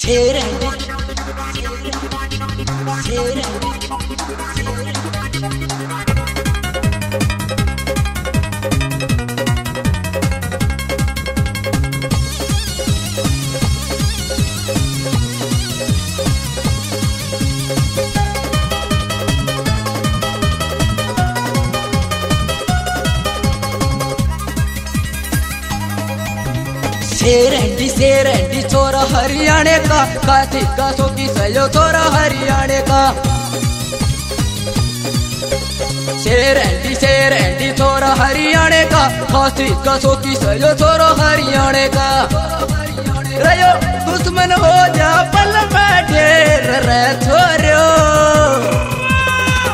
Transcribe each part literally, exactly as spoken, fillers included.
शेर है, शेर है, शेर है। शेर एंडी, शेर एंडी, छोरा हरियाणे का, खासी का सोगी सयो छोरा हरियाणे का। शेर एंडी, शेर एंडी, छोरा हरियाणे का, खासी का सोगी सयो छोरा हरियाणे का। रयो दुश्मन हो जा पल में ढेर रे छोरो,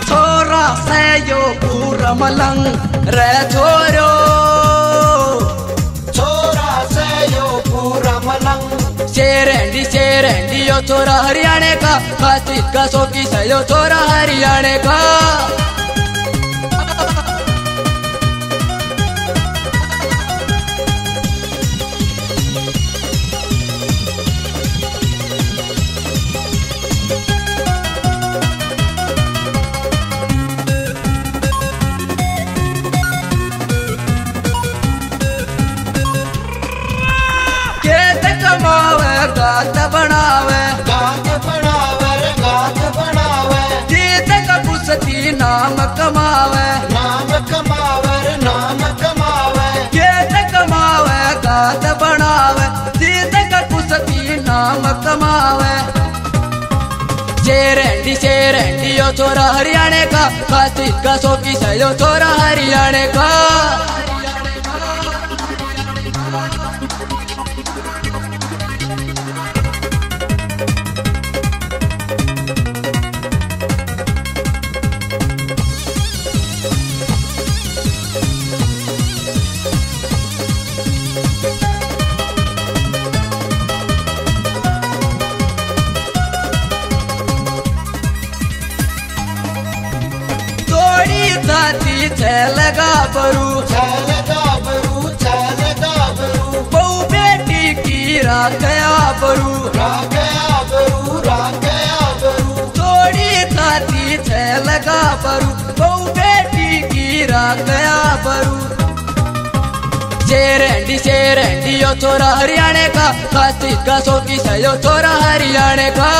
छोरा से यो पूरा मलंग रे छोरो। छोरा से यो पूरा मलंग। शेर एंडी, शेर एंडी, यो छोरा हरियाणे का, खासी का सोगी से यो छोरा हरियाणे का। खेत कमावे, गात बनावे। गात बनावे रे, गात बनावे। जीत का कुश्ती नाम कमावे। नाम कमावे रे, नाम कमावे। खेत कमावे, गात बनावे। जीत का कुश्ती नाम कमावे। शेर एंडी, शेर एंडी, यो छोरा हरियाणे का, खासी का सोगी से यो छोरा हरियाणे का। जोड़ी जाती छे लगा बरू, छे लगा बरू, छे लगा बरू। बहू बेटी की राख आबरू, राख आबरू, राख आबरू। जोड़ी जाती छे लगा बरू, बहू बेटी की राख आबरू। शेर एंडी, शेर एंडी, यो छोरा हरियाणे का, खासी का सोगी से यो छोरा हरियाणे का।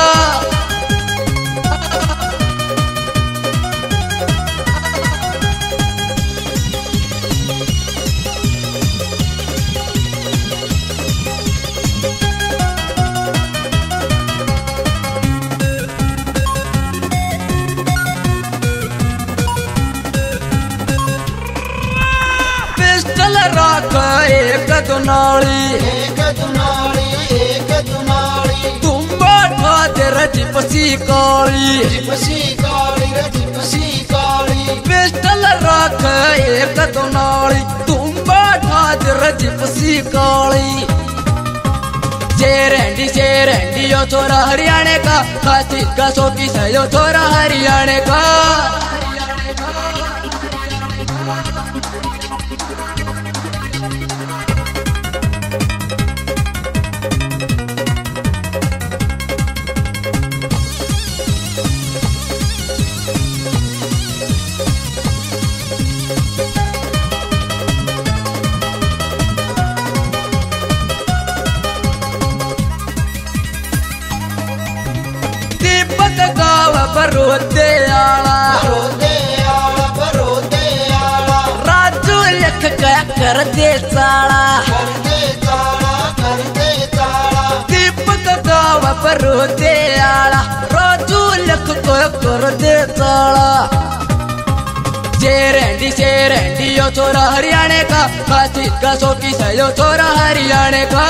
पिस्टल राख एक दुनाली, एक दुनाली, एक दुनाली। तुम्बा ठा दे रे जिपसी काली, जिपसी काली रे जिपसी काली। पिस्टल राख एक दुनाली, तुम्बा ठा दे रे जिपसी काली। शेर एंडी, शेर एंडी, यो छोरा हरियाणे का, खासी का सोगी से यो छोरा हरियाणे का। दीपक गावे बरोदे आला, बरोदे आला, बरोदे आला। राजू लिख के कर दे चाला, कर दे चाला, कर दे चाला। दीपक गावे बरोदे आला, राजू लिख के कर दे चाला। शेर एंडी, शेर एंडी, यो छोरा हरियाणे का, खासी का सोगी से यो छोरा हरियाणे का।